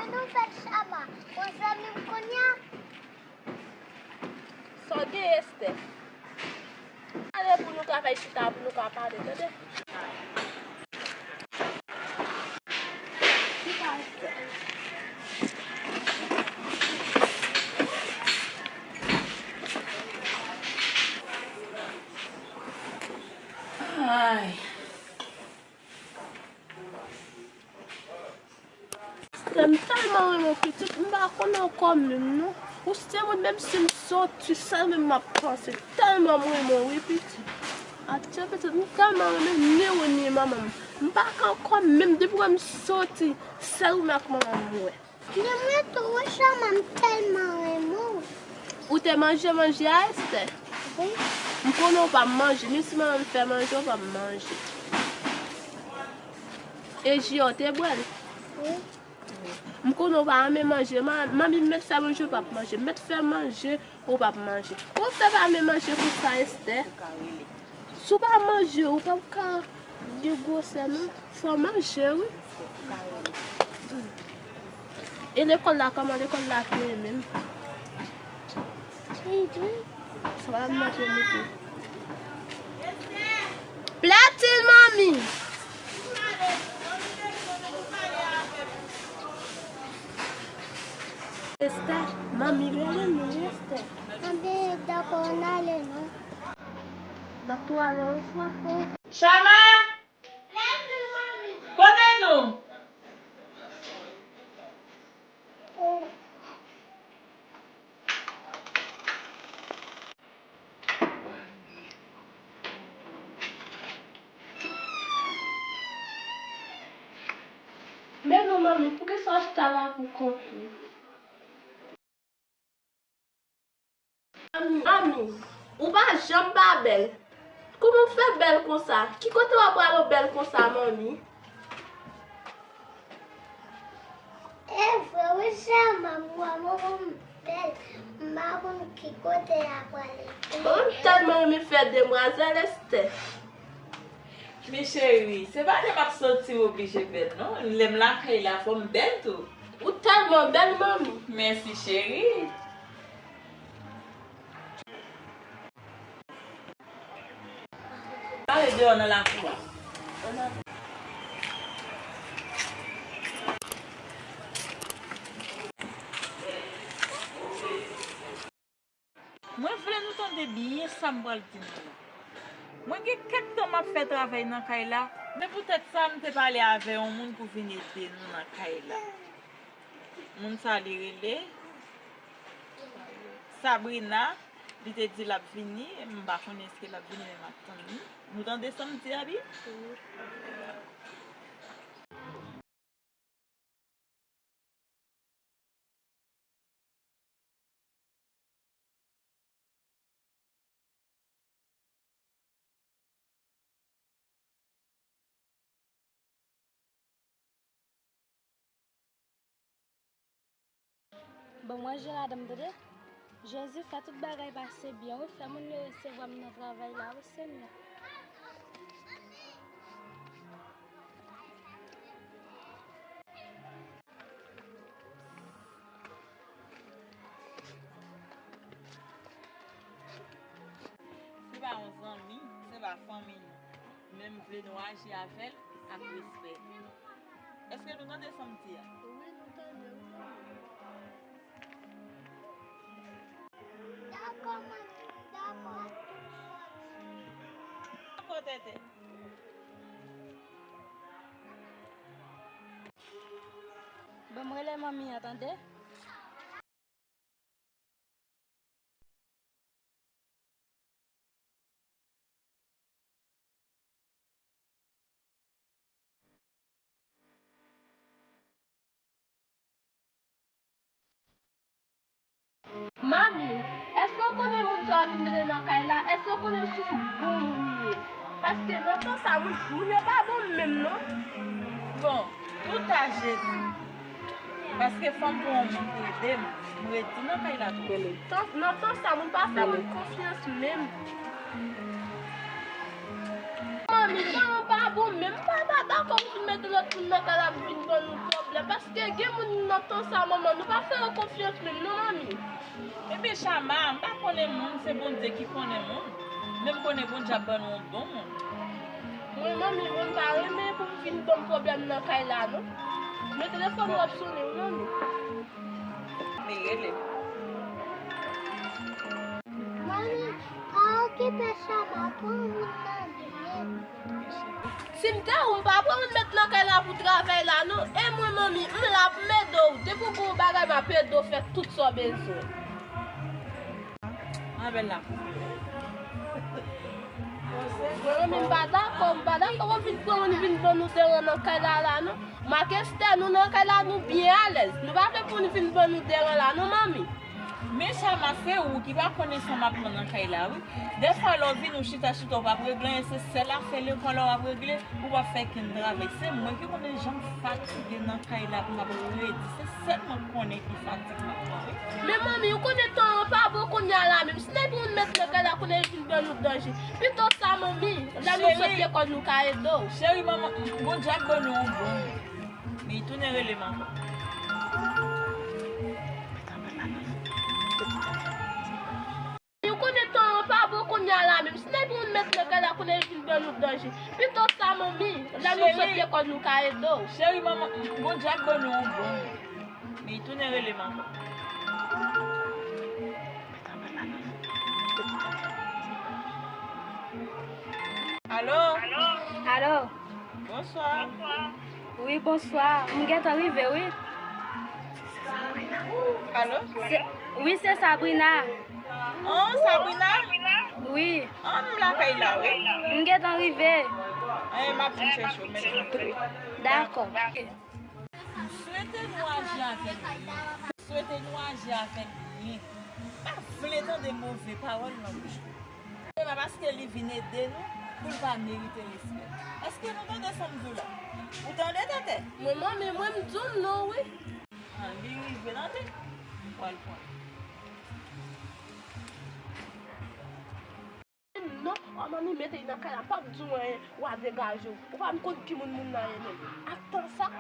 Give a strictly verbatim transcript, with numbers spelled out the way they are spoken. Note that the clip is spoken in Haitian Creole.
Sa nou fè Chama, yon zanmi m kounye a? Sa w gen, Estè? Ale pou nou ka fè chita, pou nou ka pale, tande? Chita, Estè. Ay. Estè, m tèlman renmen w, pitit, m pa konn ankò menm, non. Ou se moun, menm si m soti, sèl menm m ap panse. Tèlman m renmen w, wi, pitit. Atye, pitit, m tèlman renmen ni ou ni manman m. M pa ka ankò menm, depi w wè m soti, sèl ou menm ak manman m m wè. Men mwen tou, wi, Chama, m tèlman renmen w. Ou te manje manje a, Estè? Wi. M konnen w p ap manje, menm si manman m fè manje, w p ap manje. E ji a, w te bwè l? Wi. M konnen w pa renmen manje. Ma-, manmi m mèt fè manje, w p ap manje. Mèt fè manje, ou p ap manje. Kòman w fè pa renmen manje konsa, Estè? Si w pa manje, ou p ap ka gen gwosè, non. Fò w manje, wi. E lekòl la, kòman lekòl la te ye menm? Sa va manje mouton. Platil, manmi! Estè, manmi rele nou, Estè. Anben, dakò, ann ale non. Dakò, ale, ou frape. Chama! Kote nou? Men nou, manmi, poukisa w chita la pou kont ou? Manmi, ou pa janm pa bèl. Kòman w fè bèl konsa? Ki kote w ap pral ou bèl konsa, manmi? E vre wi, Chama, m wè manman m bèl. M pa konn ki kote l ap prale. Bon, m tèlman renmen fè demwazèl Estè. Men cheri, se pa lè m ap soti m oblije bèl, non. Lè m lakay la, fò m bèl tou. Ou tèlman bèl, manmi. Mèsi, cheri. Ale deyò nan lakou a. Mwen vle nou tande byen sa m pral di nou la. Mwen gen kèk tan m ap fè travay nan kay la, men poutèt sa m te pale avè yon moun pou vin ede nou nan kay la. Moun sa li rele Sabrina, li te di l ap vini, m pa konnen èske l ap vini men m ap tann li. Nou tande sa m di a byen? Bon, mwen jere adan m, tande. Jezi, fè tout bagay pase byen, wi, fè moun yo resevwa m nan travay la, wi, Senyè. Se pa yon zanmi, se pa fanmi nou. Men m vle nou aji avè l ak respè. Èske nou tande sa m di a? Wi, nou tande, wi, manmi. Dakò, manmi, dakò. Dakò, tètè. Ban m rele manmi an, tande? Manmi, èske w konnen moun sa w vin mete nan kay la? Èske w konnen si se bon moun li ye? Paske nan tan sa, moun, moun yo pa bon menm, non. Bon, tout a Jezi. Paske fò m pran yon moun pou ede m. M redi nan kay la tou. Tan, nan tan sa, moun pa fè moun konfyans menm. Manmi, tan an pa bon menm, m pa ta dakò pou vin mete lòt moun nan kay la pou vin ban nou pwoblèm, paske gen moun nan tan sa, manman, nou pa fè yo konfyans menm non, manmi. Ebyen, Chama, m pa konnen moun, se Bondye ki konnen moun. Men m konnen Bondye ap ban nou yon bon moun. Mwen, manmi, mwen, m pa renmen pou m vin ban m pwoblèm nan kay la, non. Men telefòn ou ap sonnen, wi, manmi. Men rele. Manmi, pa okipe Chama, pran moun nan byen. Si m te ou, m pa pran moun met nan kay la pou travay la, non. E mwen, manmi, m la pou m ede w. Depi w gen yon bagay, m ap ede w fè tout sa w bezwen. Ann bèl la. Mwen menm m pa dakò, m pa dakò pou vin pran moun vin ban nou deran nan kay la la non. M ak Esther nou nan kay la nou byen alèz. Nou pa vle pou moun vin ban nou deran la non manmi. Men Chama se ou ki pa konnen sa m ap pran nan kay la wi. Dèfwa lè w vini w chita chita w p ap regle anyen se sèl afè lekòl la w ap regle. Ou pa fè kenn travay. Se mwen ki konnen jan m fatige nan kay la pou m ap redi. Se sèl mwen k konnen ki fatig m ap pran wi. Men manmi, ou konnen tan an pa bon kounye a la menm. Si n ap yon met nan kay la kounye a li fin ban nou danje. Pito sa manmi, lè nou sot lekòl nou ka ede w. Cheri, manman, Bondye ap ban nou yon bon. Men tounen rele m ankò. Ou konnen tan an pa bon kounye a la menm. Si n ap yon met nan kay la kounye a li fin ban nou danje. Pito sa manmi, lè nou sot lekòl nou ka ede w. Cheri, manman, Bondye ap ban nou yon bon. Men tounen rele m ankò. Alo? Alo? Bonswa. Wi, bonswa. M gentan rive, wi. Alo? Se, wi, se Sabrina. Oh, Sabrina? Wi. Oh, m lakay la, wi. M gentan rive. Anyen, m ap vin chèche w, mèsi. Dakò. M swete nou aji avè l byen. M swete nou aji avè l byen. M pa vle tande move pawòl nan bouch li. Se pa paske li vin ede nou pou l pa merite respè. Èske nou tande sa m di w la? Ou tande, Tètè? Mwen, manmi, mwen, m di w non, wi. Ah, li rive, tande. Pral pran. Non, oh, manmi, mete l nan kay la, m p ap di w anyen, w a degaje w. Ou pa konn ki moun moun nan ye menm. Ak tan sa.